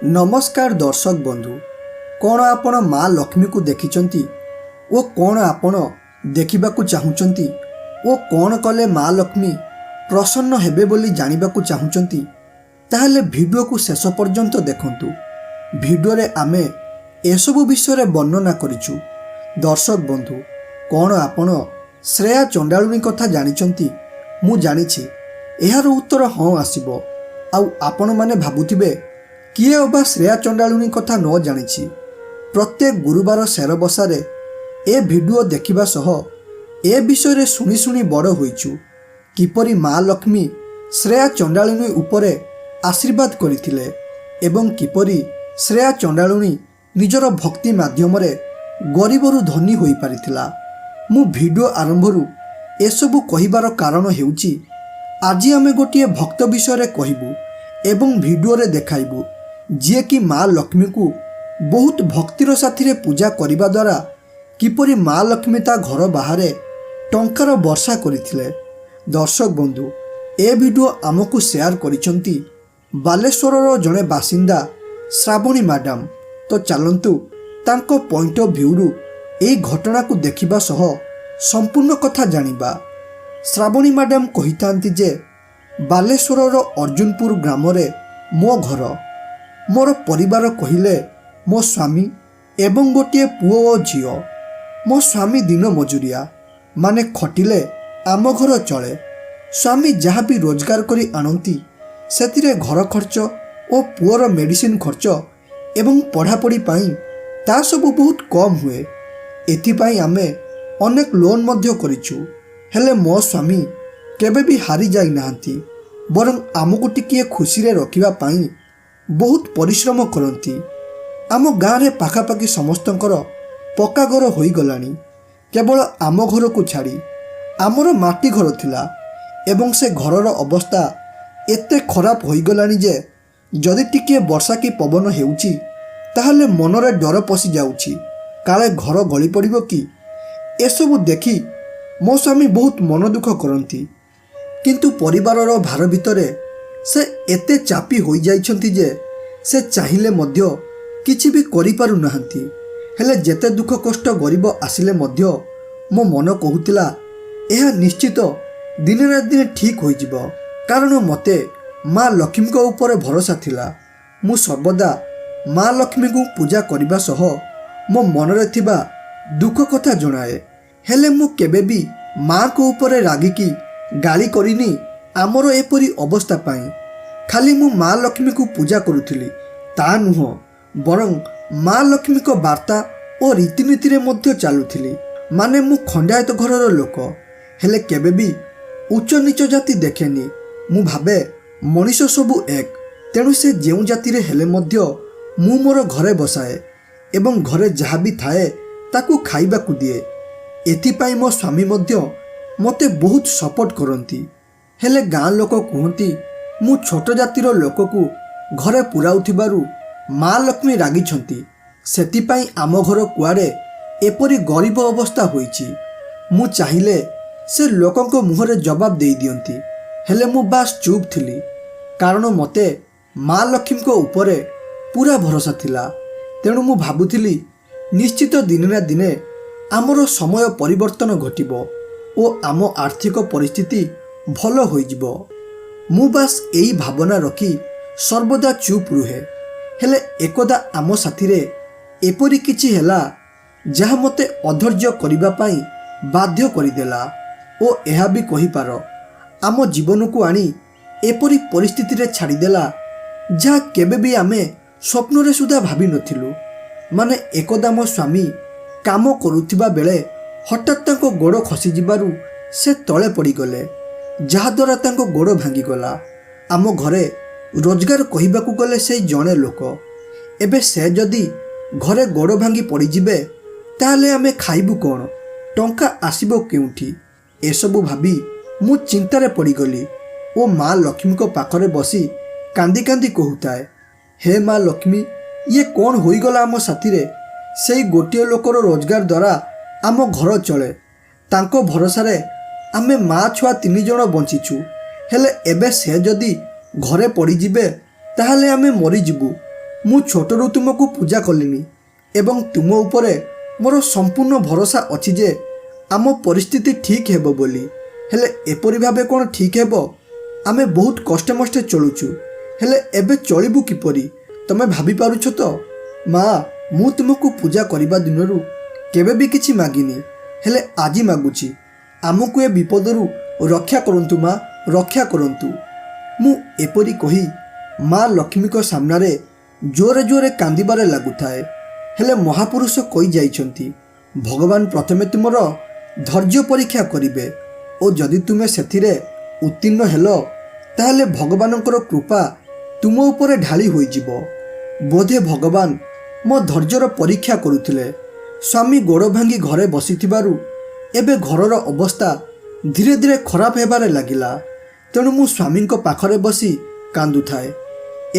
ନମସ୍କାର ଦର୍ଶକ ବନ୍ଧୁ, କ'ଣ ଆପଣ ମା ଲକ୍ଷ୍ମୀକୁ ଦେଖିଛନ୍ତି ଓ କ'ଣ ଆପଣ ଦେଖିବାକୁ ଚାହୁଁଛନ୍ତି ଓ କ'ଣ କଲେ ମା ଲକ୍ଷ୍ମୀ ପ୍ରସନ୍ନ ହେବେ ବୋଲି ଜାଣିବାକୁ ଚାହୁଁଛନ୍ତି? ତାହେଲେ ଭିଡ଼ିଓକୁ ଶେଷ ପର୍ଯ୍ୟନ୍ତ ଦେଖନ୍ତୁ। ଭିଡ଼ିଓରେ ଆମେ ଏସବୁ ବିଷୟରେ ବର୍ଣ୍ଣନା କରିଛୁ। ଦର୍ଶକ ବନ୍ଧୁ, କ'ଣ ଆପଣ ଶ୍ରେୟା ଚଣ୍ଡାଳୁଣୀ କଥା ଜାଣିଛନ୍ତି? ମୁଁ ଜାଣିଛି ଏହାର ଉତ୍ତର ହଁ ଆସିବ। ଆଉ ଆପଣମାନେ ଭାବୁଥିବେ, କିଏ ଅବା ଶ୍ରେୟା ଚଣ୍ଡାଳୁଣୀ କଥା ନ ଜାଣିଛି? ପ୍ରତ୍ୟେକ ଗୁରୁବାର ଶେରବସାରେ ଏ ଭିଡ଼ିଓ ଦେଖିବା ସହ ଏ ବିଷୟରେ ଶୁଣି ଶୁଣି ବଡ଼ ହୋଇଛୁ, କିପରି ମା ଲକ୍ଷ୍ମୀ ଶ୍ରେୟା ଚଣ୍ଡାଳୁଣୀ ଉପରେ ଆଶୀର୍ବାଦ କରିଥିଲେ ଏବଂ କିପରି ଶ୍ରେୟା ଚଣ୍ଡାଳୁଣୀ ନିଜର ଭକ୍ତି ମାଧ୍ୟମରେ ଗରିବରୁ ଧନୀ ହୋଇପାରିଥିଲା। ମୁଁ ଭିଡ଼ିଓ ଆରମ୍ଭରୁ ଏସବୁ କହିବାର କାରଣ ହେଉଛି, ଆଜି ଆମେ ଗୋଟିଏ ଭକ୍ତ ବିଷୟରେ କହିବୁ ଏବଂ ଭିଡ଼ିଓରେ ଦେଖାଇବୁ, ଯିଏକି ମା ଲକ୍ଷ୍ମୀଙ୍କୁ ବହୁତ ଭକ୍ତିର ସାଥିରେ ପୂଜା କରିବା ଦ୍ୱାରା କିପରି ମା ଲକ୍ଷ୍ମୀ ତା ଘର ବାହାରେ ଟଙ୍କାର ବର୍ଷା କରିଥିଲେ। ଦର୍ଶକ ବନ୍ଧୁ, ଏ ଭିଡ଼ିଓ ଆମକୁ ସେୟାର କରିଛନ୍ତି ବାଲେଶ୍ୱରର ଜଣେ ବାସିନ୍ଦା ଶ୍ରାବଣୀ ମ୍ୟାଡ଼ାମ। ତ ଚାଲନ୍ତୁ, ତାଙ୍କ ପଏଣ୍ଟ ଅଫ୍ ଭ୍ୟୁରୁ ଏହି ଘଟଣାକୁ ଦେଖିବା ସହ ସମ୍ପୂର୍ଣ୍ଣ କଥା ଜାଣିବା। ଶ୍ରାବଣୀ ମ୍ୟାଡ଼ାମ କହିଥାନ୍ତି ଯେ, ବାଲେଶ୍ୱରର ଅର୍ଜୁନପୁର ଗ୍ରାମରେ ମୋ ଘର। ମୋର ପରିବାର କହିଲେ ମୋ ସ୍ୱାମୀ ଏବଂ ଗୋଟିଏ ପୁଅ ଓ ଝିଅ। ମୋ ସ୍ୱାମୀ ଦିନ ମଜୁରିଆ, ମାନେ ଖଟିଲେ ଆମ ଘର ଚଳେ। ସ୍ୱାମୀ ଯାହା ବି ରୋଜଗାର କରି ଆଣନ୍ତି, ସେଥିରେ ଘର ଖର୍ଚ୍ଚ ଓ ପୁଅର ମେଡ଼ିସିନ ଖର୍ଚ୍ଚ ଏବଂ ପଢ଼ାପଢ଼ି ପାଇଁ ତା ସବୁ ବହୁତ କମ୍ ହୁଏ। ଏଥିପାଇଁ ଆମେ ଅନେକ ଲୋନ୍ ମଧ୍ୟ କରିଛୁ। ହେଲେ ମୋ ସ୍ୱାମୀ କେବେ ବି ହାରି ଯାଇନାହାନ୍ତି, ବରଂ ଆମକୁ ଟିକିଏ ଖୁସିରେ ରଖିବା ପାଇଁ ବହୁତ ପରିଶ୍ରମ କରନ୍ତି। ଆମ ଗାଁରେ ପାଖାପାଖି ସମସ୍ତଙ୍କର ପକ୍କା ଘର ହୋଇଗଲାଣି, କେବଳ ଆମ ଘରକୁ ଛାଡ଼ି। ଆମର ମାଟି ଘର ଥିଲା ଏବଂ ସେ ଘରର ଅବସ୍ଥା ଏତେ ଖରାପ ହୋଇଗଲାଣି ଯେ ଯଦି ଟିକିଏ ବର୍ଷା କି ପବନ ହେଉଛି, ତାହେଲେ ମନରେ ଡର ପଶିଯାଉଛି, କାଳେ ଘର ଗଳି ପଡ଼ିବ କି। ଏସବୁ ଦେଖି ମୋ ସ୍ୱାମୀ ବହୁତ ମନ ଦୁଃଖ କରନ୍ତି। କିନ୍ତୁ ପରିବାରର ଭାର ଭିତରେ ସେ ଏତେ ଚାପି ହୋଇଯାଇଛନ୍ତି ଯେ ସେ ଚାହିଁଲେ ମଧ୍ୟ କିଛି ବି କରିପାରୁନାହାନ୍ତି। ହେଲେ ଯେତେ ଦୁଃଖ କଷ୍ଟ ଗରିବ ଆସିଲେ ମଧ୍ୟ ମୋ ମନ କହୁଥିଲା, ଏହା ନିଶ୍ଚିତ ଦିନେ ନା ଦିନେ ଠିକ୍ ହୋଇଯିବ। କାରଣ ମୋତେ ମା ଲକ୍ଷ୍ମୀଙ୍କ ଉପରେ ଭରସା ଥିଲା। ମୁଁ ସର୍ବଦା ମା ଲକ୍ଷ୍ମୀଙ୍କୁ ପୂଜା କରିବା ସହ ମୋ ମନରେ ଥିବା ଦୁଃଖ କଥା ଜଣାଏ। ହେଲେ ମୁଁ କେବେ ବି ମାଙ୍କ ଉପରେ ରାଗିକି ଗାଳି କରିନି ଆମର ଏପରି ଅବସ୍ଥା ପାଇଁ। ଖାଲି ମୁଁ ମା ଲକ୍ଷ୍ମୀଙ୍କୁ ପୂଜା କରୁଥିଲି ତା ନୁହଁ, ବରଂ ମା ଲକ୍ଷ୍ମୀଙ୍କ ବାର୍ତ୍ତା ଓ ରୀତିନୀତିରେ ମଧ୍ୟ ଚାଲୁଥିଲି। ମାନେ ମୁଁ ଖଣ୍ଡାୟତ ଘରର ଲୋକ, ହେଲେ କେବେ ବି ଉଚ୍ଚ ନୀଚ ଜାତି ଦେଖେନି। ମୁଁ ଭାବେ ମଣିଷ ସବୁ ଏକ। ତେଣୁ ସେ ଯେଉଁ ଜାତିରେ ହେଲେ ମଧ୍ୟ ମୁଁ ମୋର ଘରେ ବସାଏ ଏବଂ ଘରେ ଯାହା ବି ଥାଏ ତାକୁ ଖାଇବାକୁ ଦିଏ। ଏଥିପାଇଁ ମୋ ସ୍ୱାମୀ ମଧ୍ୟ ମୋତେ ବହୁତ ସପୋର୍ଟ କରନ୍ତି। ହେଲେ ଗାଁ ଲୋକ କୁହନ୍ତି, ମୁଁ ଛୋଟ ଜାତିର ଲୋକକୁ ଘରେ ପୁରାଉଥିବାରୁ ମା ଲକ୍ଷ୍ମୀ ରାଗିଛନ୍ତି, ସେଥିପାଇଁ ଆମ ଘର କୁଆଡ଼େ ଏପରି ଗରିବ ଅବସ୍ଥା ହୋଇଛି। ମୁଁ ଚାହିଁଲେ ସେ ଲୋକଙ୍କ ମୁହଁରେ ଜବାବ ଦେଇଦିଅନ୍ତି, ହେଲେ ମୁଁ ବାସ୍ ଚୁପ୍ ଥିଲି। କାରଣ ମୋତେ ମା ଲକ୍ଷ୍ମୀଙ୍କ ଉପରେ ପୁରା ଭରସା ଥିଲା। ତେଣୁ ମୁଁ ଭାବୁଥିଲି, ନିଶ୍ଚିତ ଦିନେ ନା ଦିନେ ଆମର ସମୟ ପରିବର୍ତ୍ତନ ଘଟିବ ଓ ଆମ ଆର୍ଥିକ ପରିସ୍ଥିତି ଭଲ ହୋଇଯିବ। ମୁଁ ବାସ୍ ଏଇ ଭାବନା ରଖି ସର୍ବଦା ଚୁପ୍ ରୁହେ। ହେଲେ ଏକଦା ଆମ ସାଥିରେ ଏପରି କିଛି ହେଲା, ଯାହା ମୋତେ ଅଧୈର୍ଯ୍ୟ କରିବା ପାଇଁ ବାଧ୍ୟ କରିଦେଲା ଓ ଏହା ବି କହିପାର, ଆମ ଜୀବନକୁ ଆଣି ଏପରି ପରିସ୍ଥିତିରେ ଛାଡ଼ିଦେଲା, ଯାହା କେବେ ବି ଆମେ ସ୍ୱପ୍ନରେ ସୁଦ୍ଧା ଭାବିନଥିଲୁ। ମାନେ ଏକଦା ମୋ ସ୍ୱାମୀ କାମ କରୁଥିବା ବେଳେ ହଠାତ୍ ତାଙ୍କ ଗୋଡ଼ ଖସିଯିବାରୁ ସେ ତଳେ ପଡ଼ିଗଲେ, ଯାହାଦ୍ୱାରା ତାଙ୍କ ଗୋଡ଼ ଭାଙ୍ଗିଗଲା। ଆମ ଘରେ ରୋଜଗାର କହିବାକୁ ଗଲେ ସେଇ ଜଣେ ଲୋକ। ଏବେ ସେ ଯଦି ଘରେ ଗୋଡ଼ ଭାଙ୍ଗି ପଡ଼ିଯିବେ, ତାହେଲେ ଆମେ ଖାଇବୁ କ'ଣ? ଟଙ୍କା ଆସିବ କେଉଁଠି? ଏସବୁ ଭାବି ମୁଁ ଚିନ୍ତାରେ ପଡ଼ିଗଲି ଓ ମା ଲକ୍ଷ୍ମୀଙ୍କ ପାଖରେ ବସି କାନ୍ଦି କାନ୍ଦି କହୁଥାଏ, "ହେ ମା ଲକ୍ଷ୍ମୀ, ଇଏ କ'ଣ ହୋଇଗଲା ଆମ ସାଥିରେ? ସେଇ ଗୋଟିଏ ଲୋକର ରୋଜଗାର ଦ୍ୱାରା ଆମ ଘର ଚଳେ। ତାଙ୍କ ଭରସାରେ ଆମେ ମା ଛୁଆ ତିନି ଜଣ ବଞ୍ଚିଛୁ। ହେଲେ ଏବେ ସେ ଯଦି ଘରେ ପଡ଼ିଯିବେ, ତାହେଲେ ଆମେ ମରିଯିବୁ। ମୁଁ ଛୋଟରୁ ତୁମକୁ ପୂଜା କଲିଣି ଏବଂ ତୁମ ଉପରେ ମୋର ସମ୍ପୂର୍ଣ୍ଣ ଭରସା ଅଛି ଯେ ଆମ ପରିସ୍ଥିତି ଠିକ୍ ହେବ ବୋଲି। ହେଲେ ଏପରି ଭାବେ କ'ଣ ଠିକ୍ ହେବ? ଆମେ ବହୁତ କଷ୍ଟେମଷ୍ଟେ ଚଳୁଛୁ, ହେଲେ ଏବେ ଚଳିବୁ କିପରି ତମେ ଭାବିପାରୁଛ ତ? ମା, ମୁଁ ତୁମକୁ ପୂଜା କରିବା ଦିନରୁ କେବେ ବି କିଛି ମାଗିନି, ହେଲେ ଆଜି ମାଗୁଛି, ଆମକୁ ଏ ବିପଦରୁ ରକ୍ଷା କରନ୍ତୁ ମା, ରକ୍ଷା କରନ୍ତୁ। ମୁଁ ଏପରି କହି ମା ଲକ୍ଷ୍ମୀଙ୍କ ସାମ୍ନାରେ ଜୋରେ ଜୋରେ କାନ୍ଦିବାରେ ଲାଗୁଥାଏ। ହେଲେ ମହାପୁରୁଷ କହିଯାଇଛନ୍ତି, ଭଗବାନ ପ୍ରଥମେ ତୁମର ଧୈର୍ଯ୍ୟ ପରୀକ୍ଷା କରିବେ ଓ ଯଦି ତୁମେ ସେଥିରେ ଉତ୍ତୀର୍ଣ୍ଣ ହେଲ, ତାହେଲେ ଭଗବାନଙ୍କର କୃପା ତୁମ ଉପରେ ଢାଳି ହୋଇଯିବ। ବୋଧେ ଭଗବାନ ମୋ ଧୈର୍ଯ୍ୟର ପରୀକ୍ଷା କରୁଥିଲେ। ସ୍ୱାମୀ ଗୋଡ଼ ଭାଙ୍ଗି ଘରେ ବସିଥିବାରୁ ଏବେ ଘରର ଅବସ୍ଥା ଧୀରେ ଧୀରେ ଖରାପ ହେବାରେ ଲାଗିଲା। ତେଣୁ ମୁଁ ସ୍ୱାମୀଙ୍କ ପାଖରେ ବସି କାନ୍ଦୁଥାଏ।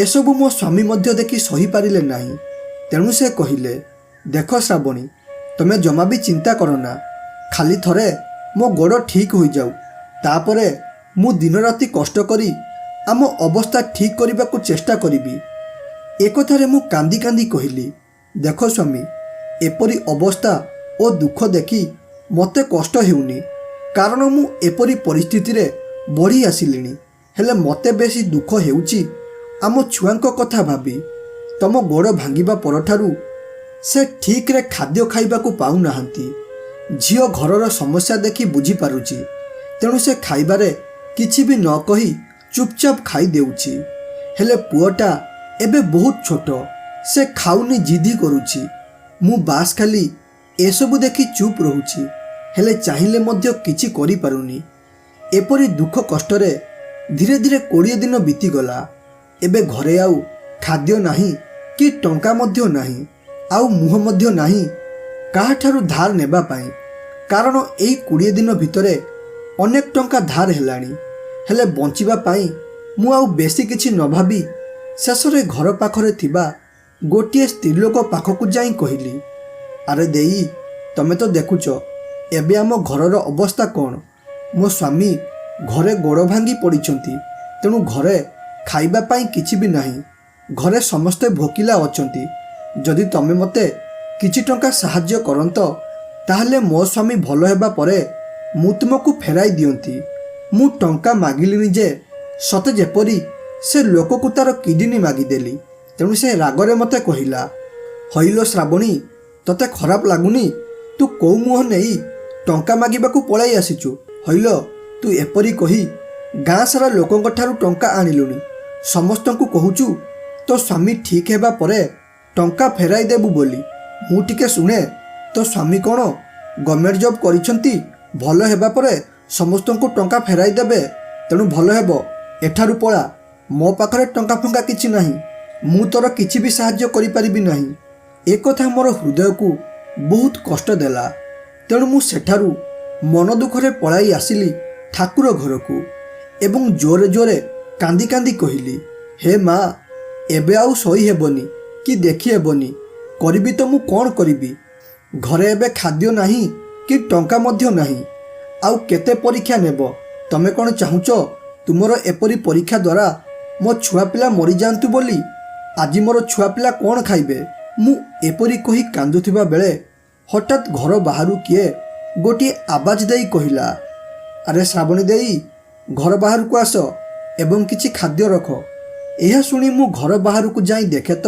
ଏସବୁ ମୋ ସ୍ୱାମୀ ମଧ୍ୟ ଦେଖି ସହିପାରିଲେ ନାହିଁ। ତେଣୁ ସେ କହିଲେ, ଦେଖ ଶ୍ରାବଣୀ, ତମେ ଜମା ବି ଚିନ୍ତା କର ନା। ଖାଲି ଥରେ ମୋ ଗୋଡ଼ ଠିକ୍ ହୋଇଯାଉ, ତାପରେ ମୁଁ ଦିନରାତି କଷ୍ଟ କରି ଆମ ଅବସ୍ଥା ଠିକ୍ କରିବାକୁ ଚେଷ୍ଟା କରିବି। ଏକଥାରେ ମୁଁ କାନ୍ଦି କାନ୍ଦି କହିଲି, ଦେଖ ସ୍ୱାମୀ, ଏପରି ଅବସ୍ଥା ଓ ଦୁଃଖ ଦେଖି ମୋତେ କଷ୍ଟ ହେଉନି, କାରଣ ମୁଁ ଏପରି ପରିସ୍ଥିତିରେ ବଢ଼ି ଆସିଲିଣି। ହେଲେ ମୋତେ ବେଶୀ ଦୁଃଖ ହେଉଛି ଆମ ଛୁଆଙ୍କ କଥା ଭାବି। ତମ ଗୋଡ଼ ଭାଙ୍ଗିବା ପରଠାରୁ ସେ ଠିକ୍ରେ ଖାଦ୍ୟ ଖାଇବାକୁ ପାଉନାହାନ୍ତି। ଝିଅ ଘରର ସମସ୍ୟା ଦେଖି ବୁଝିପାରୁଛି, ତେଣୁ ସେ ଖାଇବାରେ କିଛି ବି ନ କହି ଚୁପଚାପ ଖାଇଦେଉଛି। ହେଲେ ପୁଅଟା ଏବେ ବହୁତ ଛୋଟ, ସେ ଖାଉନି, ଜିଦି କରୁଛି। ମୁଁ ବାସ୍ ଖାଲି ଏସବୁ ଦେଖି ଚୁପ୍ ରହୁଛି, ହେଲେ ଚାହିଁଲେ ମଧ୍ୟ କିଛି କରିପାରୁନି। ଏପରି ଦୁଃଖ କଷ୍ଟରେ ଧୀରେ ଧୀରେ 20 ଦିନ ବିତିଗଲା। ଏବେ ଘରେ ଆଉ ଖାଦ୍ୟ ନାହିଁ କି ଟଙ୍କା ମଧ୍ୟ ନାହିଁ, ଆଉ ମୁହଁ ମଧ୍ୟ ନାହିଁ କାହାଠାରୁ ଧାର ନେବା ପାଇଁ, କାରଣ ଏଇ 20 ଦିନ ଭିତରେ ଅନେକ ଟଙ୍କା ଧାର ହେଲାଣି। ହେଲେ ବଞ୍ଚିବା ପାଇଁ ମୁଁ ଆଉ ବେଶୀ କିଛି ନ ଭାବି ଶେଷରେ ଘର ପାଖରେ ଥିବା ଗୋଟିଏ ସ୍ତ୍ରୀଲୋକ ପାଖକୁ ଯାଇ କହିଲି, ଆରେ ଦେଇ, ତମେ ତ ଦେଖୁଛ ଏବେ ଆମ ଘରର ଅବସ୍ଥା କ'ଣ। ମୋ ସ୍ୱାମୀ ଘରେ ଗୋଡ଼ ଭାଙ୍ଗି ପଡ଼ିଛନ୍ତି, ତେଣୁ ଘରେ ଖାଇବା ପାଇଁ କିଛି ବି ନାହିଁ। ଘରେ ସମସ୍ତେ ଭୋକିଲା ଅଛନ୍ତି। ଯଦି ତମେ ମୋତେ କିଛି ଟଙ୍କା ସାହାଯ୍ୟ କରନ୍ତ, ତାହେଲେ ମୋ ସ୍ୱାମୀ ଭଲ ହେବା ପରେ ମୁଁ ତୁମକୁ ଫେରାଇ ଦିଅନ୍ତି। ମୁଁ ଟଙ୍କା ମାଗିଲିନି ଯେ, ସତେ ଯେପରି ସେ ଲୋକକୁ ତାର କିଡନୀ ମାଗିଦେଲି। ତେଣୁ ସେ ରାଗରେ ମୋତେ କହିଲା, ହଇଲୋ ଶ୍ରାବଣୀ, ତତେ ଖରାପ ଲାଗୁନି? ତୁ କୋଉ ମୁହଁ ନେଇ ଟଙ୍କା ମାଗିବାକୁ ପଳାଇ ଆସିଛୁ? ହଇଲୋ, ତୁ ଏପରି କହି ଗାଁ ସାରା ଲୋକଙ୍କ ଠାରୁ ଟଙ୍କା ଆଣିଲୁଣି। ସମସ୍ତଙ୍କୁ କହୁଛୁ ତୋ ସ୍ୱାମୀ ଠିକ୍ ହେବା ପରେ ଟଙ୍କା ଫେରାଇ ଦେବୁ ବୋଲି। ମୁଁ ଟିକେ ଶୁଣେ, ତୋ ସ୍ୱାମୀ କ'ଣ ଗଭର୍ଣ୍ଣମେଣ୍ଟ ଜବ୍ କରିଛନ୍ତି? ଭଲ ହେବା ପରେ ସମସ୍ତଙ୍କୁ ଟଙ୍କା ଫେରାଇ ଦେବେ। ତେଣୁ ଭଲ ହେବ ଏଠାରୁ ପଳା। ମୋ ପାଖରେ ଟଙ୍କା ଫଙ୍କା କିଛି ନାହିଁ, ମୁଁ ତୋର କିଛି ବି ସାହାଯ୍ୟ କରିପାରିବି ନାହିଁ। ଏକଥା ମୋର ହୃଦୟକୁ ବହୁତ କଷ୍ଟ ଦେଲା। ତେଣୁ ମୁଁ ସେଠାରୁ ମନ ଦୁଃଖରେ ପଳାଇ ଆସିଲି ଠାକୁର ଘରକୁ ଏବଂ ଜୋରେ ଜୋରେ କାନ୍ଦି କାନ୍ଦି କହିଲି, ହେ ମା, ଏବେ ଆଉ ସହି ହେବନି କି ଦେଖି ହେବନି। କରିବି ତ ମୁଁ କ'ଣ କରିବି? ଘରେ ଏବେ ଖାଦ୍ୟ ନାହିଁ କି ଟଙ୍କା ମଧ୍ୟ ନାହିଁ। ଆଉ କେତେ ପରୀକ୍ଷା ନେବ? ତମେ କ'ଣ ଚାହୁଁଛ ତୁମର ଏପରି ପରୀକ୍ଷା ଦ୍ୱାରା ମୋ ଛୁଆ ପିଲା ମରିଯାଆନ୍ତୁ ବୋଲି? ଆଜି ମୋର ଛୁଆ ପିଲା କ'ଣ ଖାଇବେ? ମୁଁ ଏପରି କହି କାନ୍ଦୁଥିବା ବେଳେ ହଠାତ୍ ଘର ବାହାରୁ କିଏ ଗୋଟିଏ ଆବାଜ ଦେଇ କହିଲା, ଆରେ ଶ୍ରାବଣୀ ଦେଇ, ଘର ବାହାରକୁ ଆସ ଏବଂ କିଛି ଖାଦ୍ୟ ରଖ। ଏହା ଶୁଣି ମୁଁ ଘର ବାହାରକୁ ଯାଇ ଦେଖେ ତ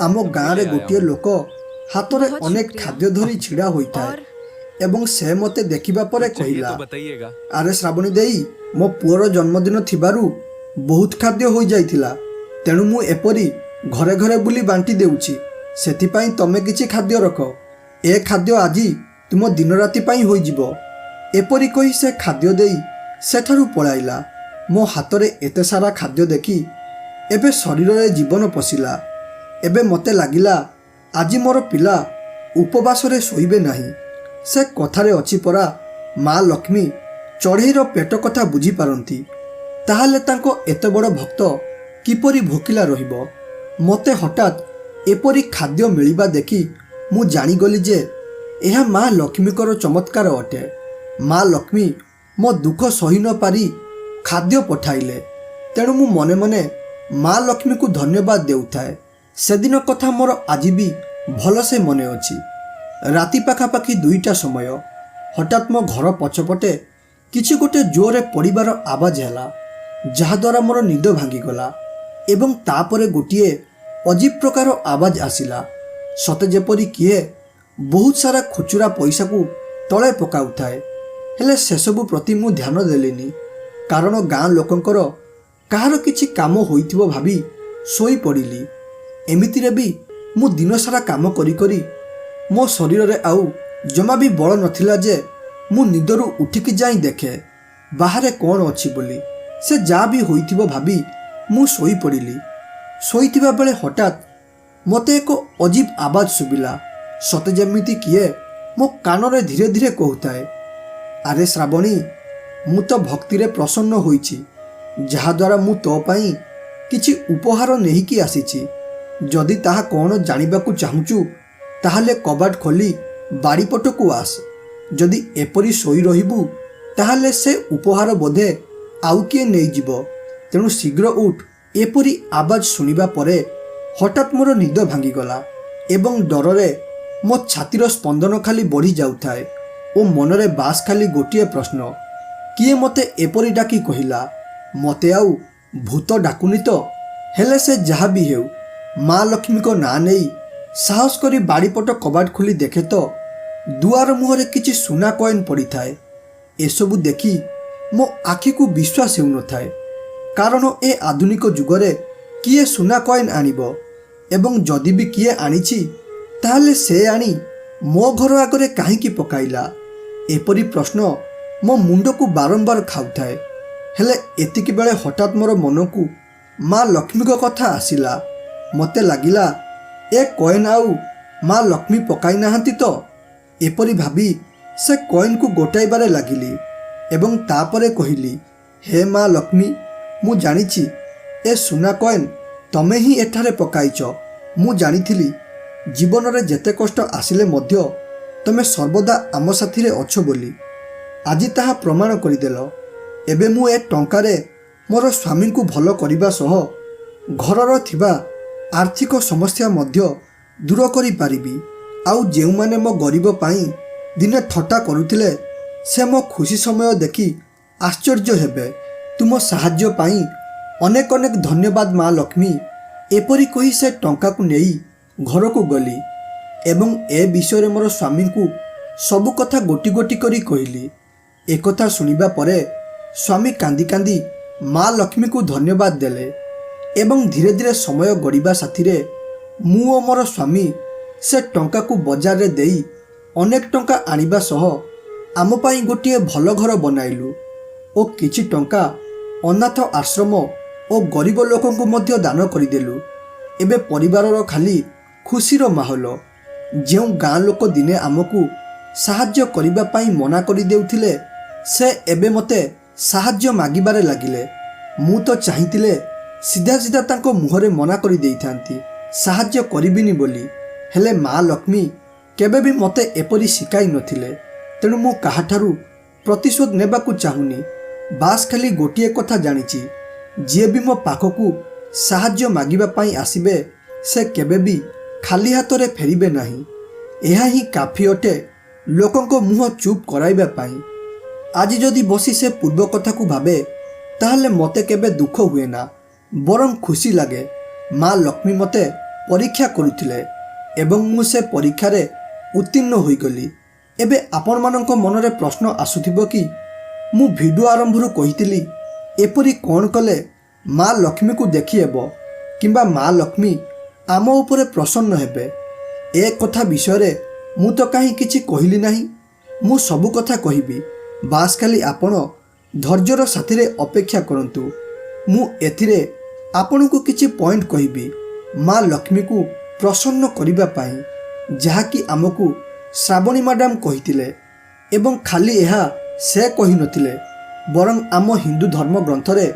ଆମ ଗାଁରେ ଗୋଟିଏ ଲୋକ ହାତରେ बहुत ଅନେକ शुक्रिया। ଖାଦ୍ୟ ଧରି ଛିଡ଼ା ହୋଇଥାଏ और ଏବଂ ସେ ମୋତେ ଦେଖିବା ପରେ कुछ चाहिए କହିଲା, तो बताइएगा। ଆରେ ଶ୍ରାବଣୀ ଦେଇ, ମୋ ପୁଅର ଜନ୍ମଦିନ ଥିବାରୁ ବହୁତ ଖାଦ୍ୟ ହୋଇଯାଇଥିଲା, ତେଣୁ ମୁଁ ଏପରି ଘରେ ଘରେ ବୁଲି ବାଣ୍ଟି ଦେଉଛି। ସେଥିପାଇଁ ତମେ କିଛି ଖାଦ୍ୟ ରଖ। ଏ ଖାଦ୍ୟ ଆଜି ତୁମ ଦିନରାତି ପାଇଁ ହୋଇଯିବ। ଏପରି କହି ସେ ଖାଦ୍ୟ ଦେଇ ସେଠାରୁ ପଳାଇଲା। ମୋ ହାତରେ ଏତେ ସାରା ଖାଦ୍ୟ ଦେଖି ଏବେ ଶରୀରରେ ଜୀବନ ପଶିଲା। ଏବେ ମୋତେ ଲାଗିଲା ଆଜି ମୋର ପିଲା ଉପବାସରେ ଶୋଇବେ ନାହିଁ। ସେ କଥାରେ ଅଛି ପରା, ମା ଲକ୍ଷ୍ମୀ ଚଢ଼େଇର ପେଟ କଥା ବୁଝିପାରନ୍ତି। ତାହେଲେ ତାଙ୍କ ଏତେ ବଡ଼ ଭକ୍ତ କିପରି ଭୋକିଲା ରହିବ? ମୋତେ ହଠାତ୍ ଏପରି ଖାଦ୍ୟ ମିଳିବା ଦେଖି ମୁଁ ଜାଣିଗଲି ଯେ ଏହା ମା ଲକ୍ଷ୍ମୀଙ୍କର ଚମତ୍କାର ଅଟେ। ମା ଲକ୍ଷ୍ମୀ ମୋ ଦୁଃଖ ସହି ନ ପାରି ଖାଦ୍ୟ ପଠାଇଲେ। ତେଣୁ ମୁଁ ମନେ ମନେ ମା ଲକ୍ଷ୍ମୀକୁ ଧନ୍ୟବାଦ ଦେଉଥାଏ। ସେଦିନ କଥା ମୋର ଆଜି ବି ଭଲସେ ମନେ ଅଛି। ରାତି ପାଖାପାଖି 2ଟା ସମୟ। ହଠାତ୍ ମୋ ଘର ପଛପଟେ କିଛି ଗୋଟେ ଜୋରରେ ପଡ଼ିବାର ଆବାଜ ହେଲା, ଯାହାଦ୍ୱାରା ମୋର ନିଦ ଭାଙ୍ଗିଗଲା ଏବଂ ତାପରେ ଗୋଟିଏ ଅଜୀବ ପ୍ରକାର ଆବାଜ ଆସିଲା, ସତେ ଯେପରି କିଏ ବହୁତ ସାରା ଖୁଚୁରା ପଇସାକୁ ତଳେ ପକାଉଥାଏ। ହେଲେ ସେସବୁ ପ୍ରତି ମୁଁ ଧ୍ୟାନ ଦେଲିନି, କାରଣ ଗାଁ ଲୋକଙ୍କର କାହାର କିଛି କାମ ହୋଇଥିବ ଭାବି ଶୋଇପଡ଼ିଲି। ଏମିତିରେ ବି ମୁଁ ଦିନସାରା କାମ କରି କରି ମୋ ଶରୀରରେ ଆଉ ଜମା ବି ବଳ ନଥିଲା ଯେ ମୁଁ ନିଦରୁ ଉଠିକି ଯାଇ ଦେଖେ ବାହାରେ କ'ଣ ଅଛି ବୋଲି। ସେ ଯାହା ବି ହୋଇଥିବ ଭାବି ମୁଁ ଶୋଇପଡ଼ିଲି। ଶୋଇଥିବା ବେଳେ ହଠାତ୍ ମୋତେ ଏକ ଅଜୀବ ଆବାଜ ଶୁଭିଲା, ସତେ ଯେମିତି କିଏ ମୋ କାନରେ ଧୀରେ ଧୀରେ କହୁଥାଏ, "ଆରେ ଶ୍ରାବଣୀ, ମୁଁ ତ ଭକ୍ତିରେ ପ୍ରସନ୍ନ ହୋଇଛି, ଯାହାଦ୍ୱାରା ମୁଁ ତୋ ପାଇଁ କିଛି ଉପହାର ନେଇକି ଆସିଛି। ଯଦି ତାହା କ'ଣ ଜାଣିବାକୁ ଚାହୁଁଛୁ, ତାହେଲେ କବାଟ ଖୋଲି ବାଡ଼ିପଟକୁ ଆସ। ଯଦି ଏପରି ଶୋଇ ରହିବୁ, ତାହେଲେ ସେ ଉପହାର ବୋଧେ ଆଉ କିଏ ନେଇଯିବ। ତେଣୁ ଶୀଘ୍ର ଉଠ।" ଏପରି ଆବାଜ ଶୁଣିବା ପରେ ହଠାତ୍ ମୋର ନିଦ ଭାଙ୍ଗିଗଲା ଏବଂ ଡରରେ ମୋ ଛାତିର ସ୍ପନ୍ଦନ ଖାଲି ବଢ଼ି ଯାଉଥାଏ ଓ ମନରେ ବାସ୍ ଖାଲି ଗୋଟିଏ ପ୍ରଶ୍ନ, କିଏ ମୋତେ ଏପରି ଡାକି କହିଲା? ମୋତେ ଆଉ ଭୂତ ଡାକୁନି ତ? ହେଲେ ସେ ଯାହା ବି ହେଉ, ମା ଲକ୍ଷ୍ମୀଙ୍କ ନାଁ ନେଇ ସାହସ କରି ବାଡ଼ିପଟ କବାଟ ଖୋଲି ଦେଖେ ତ ଦୁଆର ମୁହଁରେ କିଛି ସୁନା କଏନ୍ ପଡ଼ିଥାଏ। ଏସବୁ ଦେଖି ମୋ ଆଖିକୁ ବିଶ୍ୱାସ ହେଉନଥାଏ, କାରଣ ଏ ଆଧୁନିକ ଯୁଗରେ କିଏ ସୁନା କଏନ୍ ଆଣିବ? ଏବଂ ଯଦି ବି କିଏ ଆଣିଛି, ତାହେଲେ ସେ ଆଣି ମୋ ଘର ଆଗରେ କାହିଁକି ପକାଇଲା? ଏପରି ପ୍ରଶ୍ନ ମୋ ମୁଣ୍ଡକୁ ବାରମ୍ବାର ଖାଉଥାଏ। ହେଲେ ଏତିକି ବେଳେ ହଠାତ୍ ମୋର ମନକୁ ମା ଲକ୍ଷ୍ମୀଙ୍କ କଥା ଆସିଲା। ମୋତେ ଲାଗିଲା, ଏ କଏନ୍ ଆଉ ମା ଲକ୍ଷ୍ମୀ ପକାଇ ନାହାନ୍ତି ତ? ଏପରି ଭାବି ସେ କଏନ୍କୁ ଗୋଟାଇବାରେ ଲାଗିଲି ଏବଂ ତାପରେ କହିଲି, "ହେ ମା ଲକ୍ଷ୍ମୀ, ମୁଁ ଜାଣିଛି ଏ ସୁନା କଏନ୍ ତମେ ହିଁ ଏଠାରେ ପକାଇଛ। ମୁଁ ଜାଣିଥିଲି ଜୀବନରେ ଯେତେ କଷ୍ଟ ଆସିଲେ ମଧ୍ୟ ତମେ ସର୍ବଦା ଆମ ସାଥିରେ ଅଛ ବୋଲି। ଆଜି ତାହା ପ୍ରମାଣ କରିଦେଲ। ଏବେ ମୁଁ ଏ ଟଙ୍କାରେ ମୋର ସ୍ୱାମୀଙ୍କୁ ଭଲ କରିବା ସହ ଘରର ଥିବା ଆର୍ଥିକ ସମସ୍ୟା ମଧ୍ୟ ଦୂର କରିପାରିବି। ଆଉ ଯେଉଁମାନେ ମୋ ଗରିବ ପାଇଁ ଦିନେ ଥଟ୍ଟା କରୁଥିଲେ, ସେ ମୋ ଖୁସି ସମୟ ଦେଖି ଆଶ୍ଚର୍ଯ୍ୟ ହେବେ। ତୁମ ସାହାଯ୍ୟ ପାଇଁ ଅନେକ ଅନେକ ଧନ୍ୟବାଦ ମା ଲକ୍ଷ୍ମୀ।" ଏପରି କହି ସେ ଟଙ୍କାକୁ ନେଇ ଘରକୁ ଗଲି ଏବଂ ଏ ବିଷୟରେ ମୋର ସ୍ୱାମୀଙ୍କୁ ସବୁ କଥା ଗୋଟି ଗୋଟି କରି କହିଲି। ଏକଥା ଶୁଣିବା ପରେ ସ୍ୱାମୀ କାନ୍ଦି କାନ୍ଦି ମା ଲକ୍ଷ୍ମୀକୁ ଧନ୍ୟବାଦ ଦେଲେ ଏବଂ ଧୀରେ ଧୀରେ ସମୟ ଗଡ଼ିବା ସାଥିରେ ମୁଁ ଓ ମୋର ସ୍ୱାମୀ ସେ ଟଙ୍କାକୁ ବଜାରରେ ଦେଇ ଅନେକ ଟଙ୍କା ଆଣିବା ସହ ଆମ ପାଇଁ ଗୋଟିଏ ଭଲ ଘର ବନାଇଲୁ ଓ କିଛି ଟଙ୍କା ଅନାଥ ଆଶ୍ରମ ଓ ଗରିବ ଲୋକଙ୍କୁ ମଧ୍ୟ ଦାନ କରିଦେଲୁ। ଏବେ ପରିବାରର ଖାଲି ଖୁସିର ମାହୋଲ। ଯେଉଁ ଗାଁ ଲୋକ ଦିନେ ଆମକୁ ସାହାଯ୍ୟ କରିବା ପାଇଁ ମନା କରିଦେଉଥିଲେ, ସେ ଏବେ ମୋତେ ସାହାଯ୍ୟ ମାଗିବାରେ ଲାଗିଲେ। ମୁଁ ତ ଚାହିଁଥିଲେ ସିଧା ସିଧା ତାଙ୍କ ମୁହଁରେ ମନା କରିଦେଇଥାନ୍ତି ସାହାଯ୍ୟ କରିବିନି ବୋଲି। ହେଲେ ମା ଲକ୍ଷ୍ମୀ କେବେ ବି ମୋତେ ଏପରି ଶିଖାଇ ନଥିଲେ। ତେଣୁ ମୁଁ କାହାଠାରୁ ପ୍ରତିଶୋଧ ନେବାକୁ ଚାହୁଁନି। ବାସ୍ ଖାଲି ଗୋଟିଏ କଥା ଜାଣିଛି, ଯିଏ ବି ମୋ ପାଖକୁ ସାହାଯ୍ୟ ମାଗିବା ପାଇଁ ଆସିବେ, ସେ କେବେ ବି ଖାଲି ହାତରେ ଫେରିବେ ନାହିଁ। ଏହା ହିଁ କାଫି ଅଟେ ଲୋକଙ୍କ ମୁହଁ ଚୁପ୍ କରାଇବା ପାଇଁ। ଆଜି ଯଦି ବସି ସେ ପୂର୍ବ କଥାକୁ ଭାବେ, ତାହେଲେ ମୋତେ କେବେ ଦୁଃଖ ହୁଏ ନା, ବରଂ ଖୁସି ଲାଗେ। ମା ଲକ୍ଷ୍ମୀ ମୋତେ ପରୀକ୍ଷା କରୁଥିଲେ ଏବଂ ମୁଁ ସେ ପରୀକ୍ଷାରେ ଉତ୍ତୀର୍ଣ୍ଣ ହୋଇଗଲି। ଏବେ ଆପଣମାନଙ୍କ ମନରେ ପ୍ରଶ୍ନ ଆସୁଥିବ କି ମୁଁ ଭିଡ଼ିଓ ଆରମ୍ଭରୁ କହିଥିଲି, ଏପରି କ'ଣ କଲେ ମା ଲକ୍ଷ୍ମୀକୁ ଦେଖିହେବ କିମ୍ବା ମା ଲକ୍ଷ୍ମୀ ଆମ ଉପରେ ପ୍ରସନ୍ନ ହେବେ? ଏ କଥା ବିଷୟରେ ମୁଁ ତ କାହିଁ କିଛି କହିଲି ନାହିଁ। ମୁଁ ସବୁ କଥା କହିବି, ବାସ୍ ଖାଲି ଆପଣ ଧୈର୍ଯ୍ୟର ସାଥିରେ ଅପେକ୍ଷା କରନ୍ତୁ। ମୁଁ ଏଥିରେ ଆପଣଙ୍କୁ କିଛି ପଏଣ୍ଟ କହିବି ମା ଲକ୍ଷ୍ମୀକୁ ପ୍ରସନ୍ନ କରିବା ପାଇଁ, ଯାହାକି ଆମକୁ ଶ୍ରାବଣୀ ମ୍ୟାଡ଼ାମ କହିଥିଲେ ଏବଂ ଖାଲି ଏହା ସେ କହିନଥିଲେ, ବରଂ ଆମ ହିନ୍ଦୁ ଧର୍ମ ଗ୍ରନ୍ଥରେ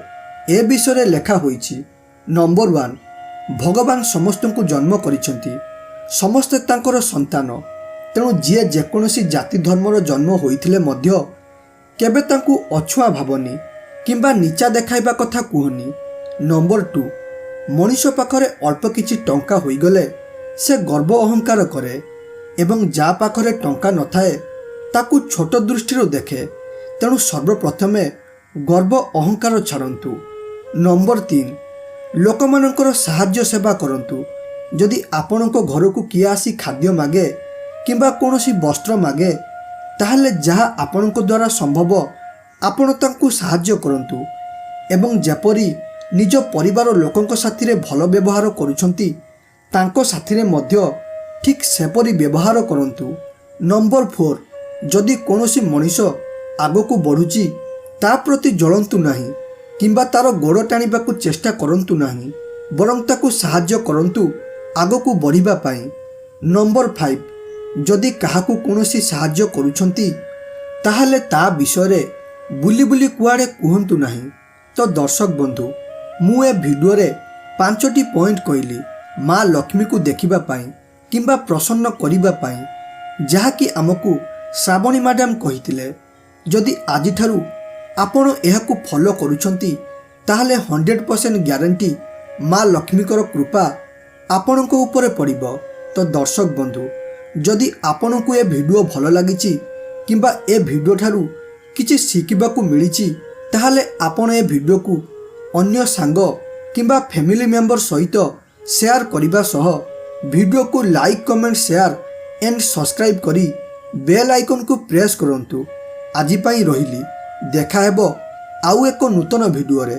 ଏ ବିଷୟରେ ଲେଖା ହୋଇଛି। ନମ୍ବର 1, ଭଗବାନ ସମସ୍ତଙ୍କୁ ଜନ୍ମ କରିଛନ୍ତି। ସମସ୍ତେ ତାଙ୍କର ସନ୍ତାନ। ତେଣୁ ଯିଏ ଯେକୌଣସି ଜାତି ଧର୍ମର ଜନ୍ମ ହୋଇଥିଲେ ମଧ୍ୟ କେବେ ତାଙ୍କୁ ଅଛୁଆଁ ଭାବନି କିମ୍ବା ନିଚା ଦେଖାଇବା କଥା କୁହନି। ନମ୍ବର 2, ମଣିଷ ପାଖରେ ଅଳ୍ପ କିଛି ଟଙ୍କା ହୋଇଗଲେ ସେ ଗର୍ବ ଅହଙ୍କାର କରେ ଏବଂ ଯାହା ପାଖରେ ଟଙ୍କା ନଥାଏ ତାକୁ ଛୋଟ ଦୃଷ୍ଟିରୁ ଦେଖେ। ତେଣୁ ସର୍ବପ୍ରଥମେ ଗର୍ବ ଅହଙ୍କାର ଛାଡ଼ନ୍ତୁ। ନମ୍ବର 3, ଲୋକମାନଙ୍କର ସାହାଯ୍ୟ ସେବା କରନ୍ତୁ। ଯଦି ଆପଣଙ୍କ ଘରକୁ କିଏ ଆସି ଖାଦ୍ୟ ମାଗେ କିମ୍ବା କୌଣସି ବସ୍ତ୍ର ମାଗେ, ତାହେଲେ ଯାହା ଆପଣଙ୍କ ଦ୍ୱାରା ସମ୍ଭବ ଆପଣ ତାଙ୍କୁ ସାହାଯ୍ୟ କରନ୍ତୁ ଏବଂ ଯେପରି ନିଜ ପରିବାର ଲୋକଙ୍କ ସାଥିରେ ଭଲ ବ୍ୟବହାର କରୁଛନ୍ତି, ତାଙ୍କ ସାଥିରେ ମଧ୍ୟ ଠିକ୍ ସେପରି ବ୍ୟବହାର କରନ୍ତୁ। ନମ୍ବର 4, ଯଦି କୌଣସି ମଣିଷ ଆଗକୁ ବଢ଼ୁଛି, ତା ପ୍ରତି ଜଳନ୍ତୁ ନାହିଁ କିମ୍ବା ତା'ର ଗୋଡ଼ ଟାଣିବାକୁ ଚେଷ୍ଟା କରନ୍ତୁ ନାହିଁ, ବରଂ ତାକୁ ସାହାଯ୍ୟ କରନ୍ତୁ ଆଗକୁ ବଢ଼ିବା ପାଇଁ। ନମ୍ବର 5, ଯଦି କାହାକୁ କୌଣସି ସାହାଯ୍ୟ କରୁଛନ୍ତି, ତାହେଲେ ତା ବିଷୟରେ ବୁଲି ବୁଲି କୁଆଡ଼େ କୁହନ୍ତୁ ନାହିଁ। ତ ଦର୍ଶକ ବନ୍ଧୁ, ମୁଁ ଏ ଭିଡ଼ିଓରେ ପାଞ୍ଚଟି ପଏଣ୍ଟ କହିଲି ମା ଲକ୍ଷ୍ମୀକୁ ଦେଖିବା ପାଇଁ କିମ୍ବା ପ୍ରସନ୍ନ କରିବା ପାଇଁ, ଯାହାକି ଆମକୁ ଶ୍ରାବଣୀ ମ୍ୟାଡ଼ାମ୍ କହିଥିଲେ। ଯଦି ଆଜିଠାରୁ ଆପଣ ଏହାକୁ ଫଲୋ କରୁଛନ୍ତି, ତାହେଲେ 100% ଗ୍ୟାରେଣ୍ଟି ମା ଲକ୍ଷ୍ମୀଙ୍କର କୃପା ଆପଣଙ୍କ ଉପରେ ପଡ଼ିବ। ତ ଦର୍ଶକ ବନ୍ଧୁ, ଯଦି ଆପଣଙ୍କୁ ଏ ଭିଡ଼ିଓ ଭଲ ଲାଗିଛି କିମ୍ବା ଏ ଭିଡ଼ିଓ ଠାରୁ କିଛି ଶିଖିବାକୁ ମିଳିଛି, ତାହେଲେ ଆପଣ ଏ ଭିଡ଼ିଓକୁ ଅନ୍ୟ ସାଙ୍ଗ କିମ୍ବା ଫ୍ୟାମିଲି ମେମ୍ବର ସହିତ ସେୟାର କରିବା ସହ ଭିଡ଼ିଓକୁ like, comment, share and subscribe କରି ବେଲ୍ ଆଇକନ୍କୁ ପ୍ରେସ୍ କରନ୍ତୁ। ଆଜି ପାଇଁ ରହିଲି, ଦେଖାହେବ ଆଉ ଏକ ନୂତନ ଭିଡ଼ିଓରେ।